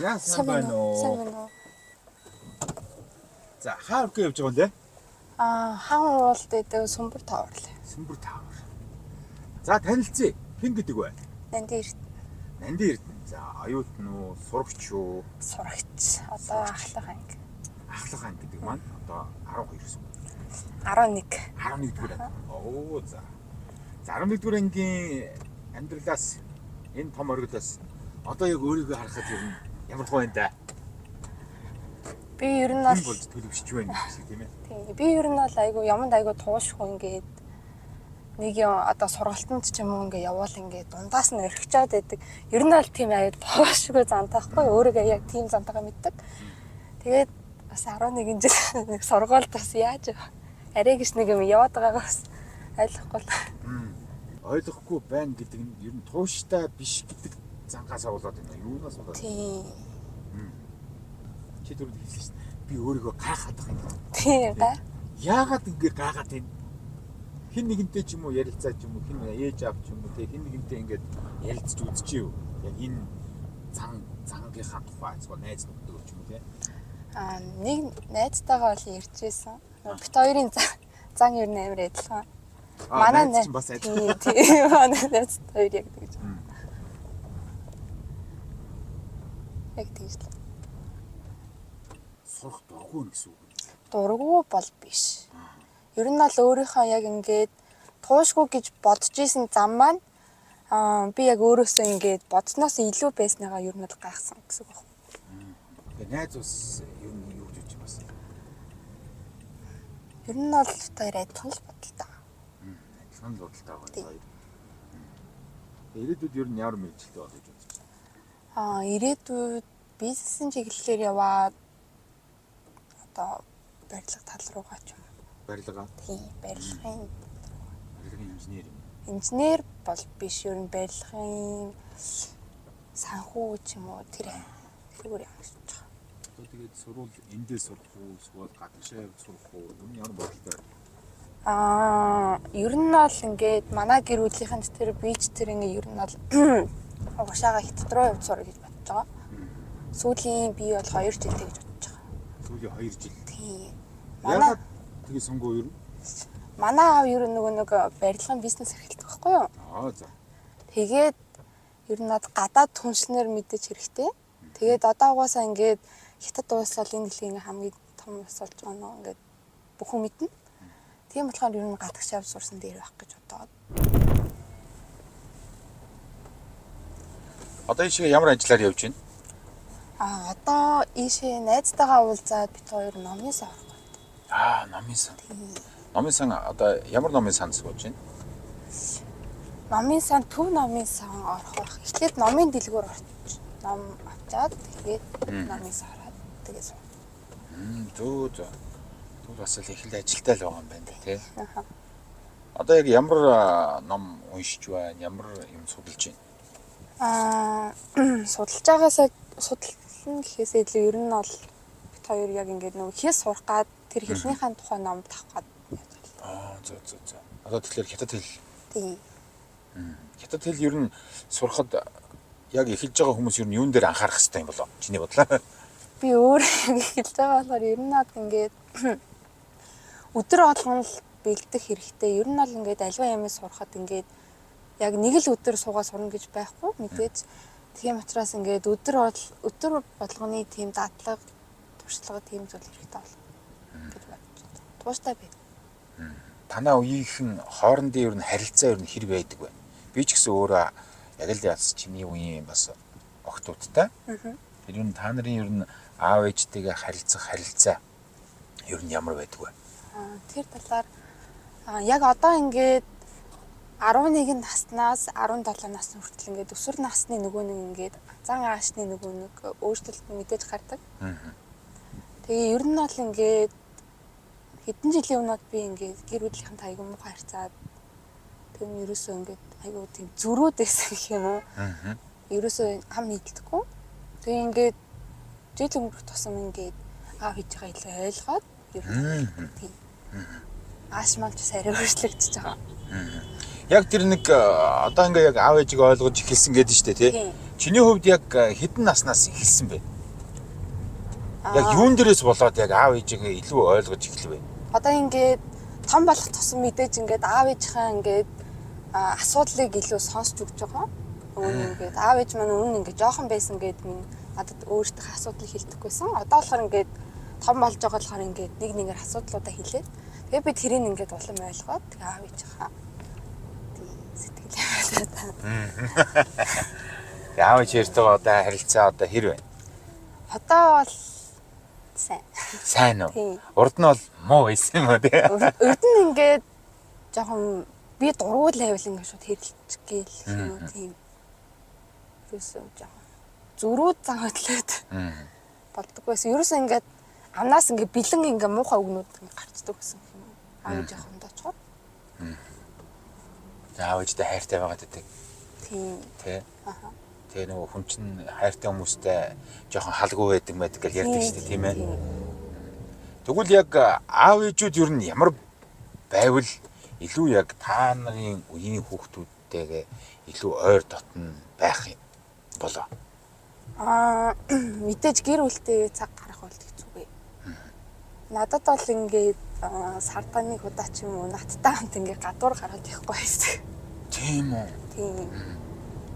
Яа сайн байна уу? Сайн байна уу? За хаа өргөө явж байгаа юм лээ? Аа, хаан уулд байдаг Сүмбэр тавар лээ. Сүмбэр тавар. За танилцъя. Хэн гэдэг вэ? Нандин эрт Нандин Эрдэнэ. За оюутан уу, сурагч уу? Сурагч. Одоо ахлах анги. Ахлах анги гэдэг маань одоо 12 гэсэн үг. 11. 11 дугаар анги. Оо за. За 11 дугаар ангийн амьдралаас энэ том оргилоос одоо яг өөрийгөө харахад ер нь ямар хөө байна да? Би ер нь бол Хэн болж төлөвшөж байна гэх шиг тийм ээ. Тийм. Би ер нь бол айгу яманд айгу туушгүй ингээд нэг юм одоо сургалтанд ч юм уу ингээд явуул ингээд дундаас нь орхичоод байдаг. Ер нь бол тийм аюу туушгүй зантайхгүй өөрийгөө яг тийм зантайгаа мэддэг. Тэгээд бас 11 жил нэг сургуульд бас яаж арай гэж нэг юм яваад байгаагаа бас ойлгохгүй л. Ойлгохгүй байна гэдэг нь ер нь тууштай биш гэдэг зангаас болоод байна. Юунаас болоод? Тийм. Чи түрүүд хэлсэн шүү дээ. Би өөрийгөө гайхаад байгаа юм. Тийм да. Яагаад ингэ гайхаад байна? Хин нэгэнтэй ч юм уу ярилцаа ч юм уу, хин ээж аав ч юм уу те хин нэгэнтэй ингээд ярилцж үзчихэв. Яг энэ зан зангийнхаа тухай эсвэл найз нөхдөд ч юм уу те. Аа, нэг найзтайгаа бол ярьж байсан. Бит хоёрын зан ер нь амар адилхан. Манай найз чинь бас адилхан. Тийм, манай найз хоёр яг тэгж. Яг тэгж л. Сурах дургүй гэсэн үг. Дургүй бол биш. Ер нь бол өөрийнхөө яг ингээд туушгүй гэж бодож исэн зам маань аа би яг өөрөөсөө ингээд бодсноос илүү байсныгаа ер нь бол гайхсан гэсэн үг байна. Тэгээ найз бас ер нь юу гэж бодож бас. Ер нь бол хоёр адилхан л бодолтой. Адилхан л бодолтой байгаа хоёр. Ирээдүйд ер нь ямар мэргэжилтэй бол гэж бодож байна? Аа, ирээдүйд бизнесийн чиглэлээр яваад одоо барилга тал руугаа ч юм. Барилга. Тийм, барилгын инженер юм. Инженер бол биш, ер нь барилгын санхүү ч юм уу тэр тэрүүгээр явж байгаа. Одоо тэгээд сурвал эндээ сурах уу, эсвэл гадагшаа явж сурах уу? Ер нь ямар бодолтой байна? Аа, ер нь бол ингээд манай гэр бүлийнхэнд тэр би ч тэр ингээд ер нь бол угшаага хятад руу явж сурах гэж бодож байгаа. Сүүлийн би бол 2 жил тэгж бодож байгаа. Сүүлийн 2 жил. Тийм. Яагаад тэгээ сонгоо ер нь? Манай аав ер нь нөгөө нэг барилгын бизнес эрхэлдэг байхгүй юу? Аа за. Тэгээд ер нь над гадаад түншлэнээр мэдээж хэрэгтэй. Тэгээд одоо угаасаа ингээд хятад улс бол энэ дэлхийн хамгийн том улс болж байгаа нөө ингээд бүхэн мэднэ. Тийм болохоор ер нь гадагш явж сурсан дээр байх гэж бодоод. Одоо ийшээ ямар ажиллаар явж байна? Аа, одоо ийшээ найзтайгаа уулзаад бит хоёр номын сан орох гээд. Аа, номын сан. Номын сан одоо ямар номын сан сууж байна? Номын сан, төв номын сан орох байх. Эхлээд номын дэлгүүр орч ном авчаад тэгээд номын сан ороод тэгээд суу. Зөө зөө. Тэгвэл бас л их л ажилтай л байгаа юм байна тий. Одоо яг ямар ном уншиж байна? Ямар юм судалж байна? Аа, судалж байгаасаа судална гэхээсээ илүү ер нь бол бит хоёр яг ингээд нөгөө хэл сурах гад тэр хэлнийхээ тухай ном тавах гад явж байгаа. Аа, зөө зөө зөө. Одоо тэгэхээр хятад хэл. Тийм. Хятад хэл ер нь сурахад яг эхэлж байгаа хүмүүс ер нь юун дээр анхаарах хэрэгтэй юм болоо? Чиний бодлоо. Би өөр эхэлж байгаа болохоор ер нь над ингээд өдөр болгон л бэлдэх хэрэгтэй. Ер нь бол ингээд альва юм сурахад ингээд яг нэг л өдөр суугаа сурна гэж байхгүй мэдээж. Тийм учраас ингээд өдөр болгоны тийм дадлага, туршлага тийм зүйл хэрэгтэй болно гэж бодож байна. Тууштай бай. Танаа үеийнхэн хоорондын ер нь харилцаа ер нь хэр байдаг вэ? Би ч гэсэн өөрөө яг л яас чиний үеийн бас охтуудтай. Тэр ер нь та нарын ер нь аав ээжтэйгээ харилцах харилцаа ер нь ямар байдаг вэ? Аа, тэр талаар яг одоо ингээд 11 наснаас 17 насны хүртэл ингээд өсвөр насны нөгөө нэг ингээд зан аашны нөгөө нэг өөрчлөлт нь мэдээж гардаг. Тэгээ ер нь бол ингээд хэдэн жилийн өмнө би ингээд гэр бүлийнхэнтэй айгүй муухай харьцаад тэр нь ерөөсөө ингээд айгүй тийм зөрүүд байсан гэх юм уу. Ерөөсөө хам нийтэлдэггүй. Тэгээ ингээд жил өнгөрөх тусам ингээд аав хийж байгаа илүү ойлгоод ер нь тийм. Ааш маань ч арай өөрчлөгдөж байгаа. Яг тэр нэг одоо ингээ яг аав ээжигээ ойлгож эхэлсэн гэдэг нь шүү дээ тий. Чиний хувьд яг хэдэн наснаас эхэлсэн бэ? Яг юун дээрээс болоод яг аав ээжигээ илүү ойлгож эхлэв вэ? Одоо ингээд том болох тусам мэдээж ингээд аав ээжийнхээ ингээд асуудлыг илүү сонсч өгч байгаа. Өгөн ингээд аав ээж маань өмнө ингээд жоохон байсан гээд минь надад өөртөө асуудлыг хэлдэггүйсэн. Одоо болохоор ингээд том болж байгаа болохоор ингээд нэг нэгээр асуудлуудаа хэлээд тэгээ би тэрийг ингээд улам ойлгоод тэгээ аав ээжийнхаа сэтгэл явуулаад. Аав ээж хоёртойгоо одоо харилцаа одоо хэр байна? Одоо бол сайн. Сайн уу? Урд нь бол муу байсан юм уу тий? Урд нь ингээд жоохон би дургуул байвал ингээд шууд хэрэлчих гээл юм уу тийм. Ерөөсөө жоохон зөрүүд зан хөдлөөд болдог байсан. Ерөөсөө ингээд амнаас ингээд бэлэн ингээд муухай үгнүүд ингээд гарчдаг гэсэн юм уу. Аав ээжийн хонд очихоор. Аав ээжтэй хайртай байгаад байдаг. Тийм. Тэ. Аха. Тэгээ нөгөө хүн чинь хайртай хүмүүстэй жоохон халгүй байдаг мэт гэж ярьдаг шүү дээ, тийм ээ. Тэгвэл яг аав ээжүүд ер нь ямар байвал илүү яг та нарын үеийн хүүхдүүдтэйгээ илүү ойр дотн байх юм болоо. Аа мэдээж гэр бүлтэйгээ цаг гаргах бол хэцүү ээ. Надад бол ингээд сарда нэг удаа ч юм уу надтай хамт ингээд гадуур гараад ихгүй байсан. Тийм үү? Тийм.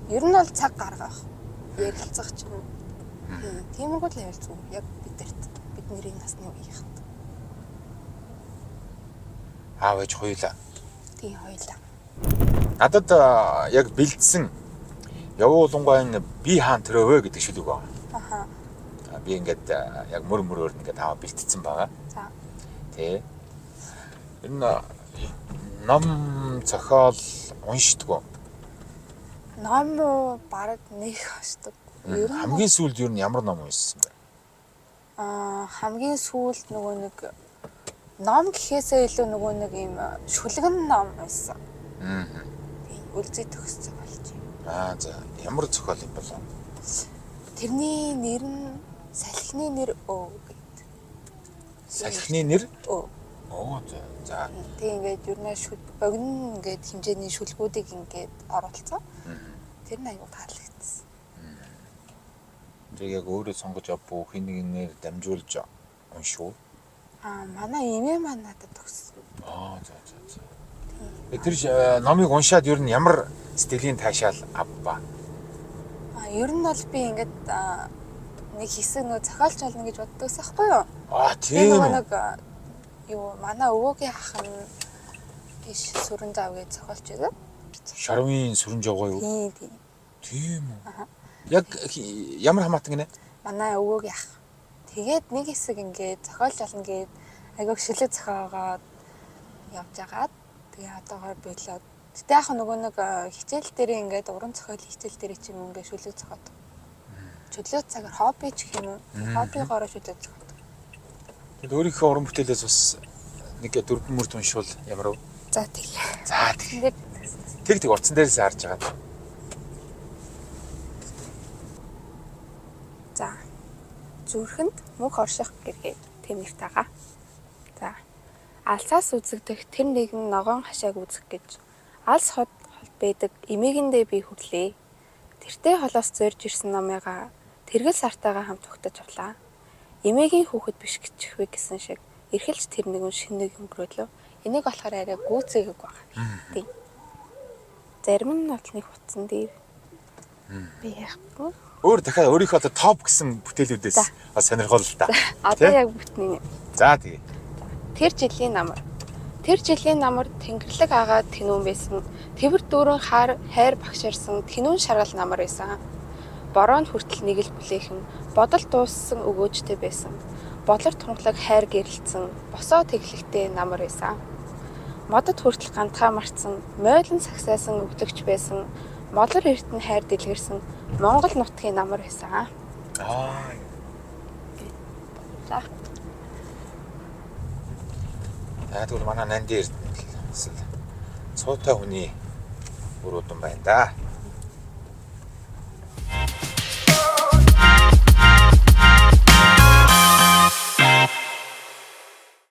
Ер нь бол цаг гаргах, ярилцах ч юм уу. Тиймэрхүү л байвал зүгээр. Яг бидэрт бидний насны үеийнхэнд. Аав ээж хоёулаа. Тийм, хоёулаа. Надад яг бэлдсэн Явуулангуайн би хаан төрөвөө гэдэг шүлэг байна. Аха. Би ингээд яг мөр мөрөөр ингээд аваа бэлтцсэн байгаа. За. Тэ. Энэ ном зохиол уншдаг уу? Ном уу бараг нэг уншдаг. Ер нь хамгийн сүүлд ер нь ямар ном уншсан бэ? Аа хамгийн сүүлд нөгөө нэг ном гэхээсээ илүү нөгөө нэг юм шүлгэн ном уншсан. Аа. Тийм, үлзий төгссөн болж байна. Аа за, ямар зохиол юм болоо? Тэрний нэр нь Салхины нэр өө гэдэг. Салхины нэр өө. Оо за. За. Тэг ингээд ер нь шүл богино ингээд хэмжээний шүлгүүдийг ингээд оруулсан. Тэр нь аягүй таалагдсан. Тэр яг өөрөө сонгож авах хин нэгнээр дамжуулж уншив. Аа манай эмээ маань надад өгсөн. Аа за за за. Тэр номыг уншаад ер нь ямар сэтгэлийн таашаал авва? Аа ер нь бол би ингээд нэг хэсэг нөө зохиолч болно гэж боддогс аахгүй юу? Аа тийм үү. Нэг юу манай өвөөгийн ах нь биш сүрэн зав гэж зохиолч байсан. Шарвын сүрэн жавгаа юу? Тийм тийм. Тийм үү. Яг ямар хамаатан гинэ? Манай өвөөгийн ах. Тэгээд нэг хэсэг ингээд зохиолч болно гээд айгүйх шилэг зохиогоод явж агаад тэгээ одоогоор болоод. Гэтэ яг нөгөө нэг хичээл дээрээ ингээд уран зохиолын хичээл дээрээ ч юм уу ингээд шүлэг зохиод. Чөлөө цагаар хобби ч гэх юм уу? Хоббигоороо шүлэг зохиод. Тэгэд өөрийнхөө уран бүтээлээс бас нэг дөрвөн мөрт уншвал ямар вэ? За тэг. За тэг. Тэг тэг утсан дээрээс харж байгаа. За. Зүрхэнд мөнх орших гэргээ тэм нэрт байгаа. За. Алсаас үзэгдэх тэр нэгэн ногоон хашааг үзэх гэж алс хот байдаг эмээгэндээ би хүрлээ. Тэртээ холоос зорж ирсэн номыгаа тэргэл сартайгаа хамт угтаж авлаа. Эмээгийн хүүхэд биш гэчих вэ гэсэн шиг эрхэлж тэр нэгэн шинэ нэг өнгөрөөлөө. Энийг болохоор арай гүйцээгээг байгаа. Тийм. Зарим нь нотлны хутсан дээр би яахгүй. Өөр дахиад өөрийнхөө одоо топ гэсэн бүтээлүүдээс бас сонирхол л та. Одоо яг бүтнэ. За тэгээ. Тэр жилийн намар. Тэр жилийн намар тэнгэрлэг агаа тэнүүн байсан. Тэвэр дүүрэн хаар хайр багшаарсан тэнүүн шаргал намар байсан. Бороо нь хүртэл нэг л бүлээхэн бодол дууссан өгөөжтэй байсан. Болор тунхлаг хайр гэрэлтсэн босоо тэглэгтэй намар байсан. Модод хүртэл гантхаа марцсан, мойлон сагсаасан өглөгч байсан. Молор эрдэнэ хайр дэлгэрсэн Монгол нутгийн намар байсан. Аа. За. За тэгвэл манай Нанди Эрдэнэ цуутай хүний үр удам байна да.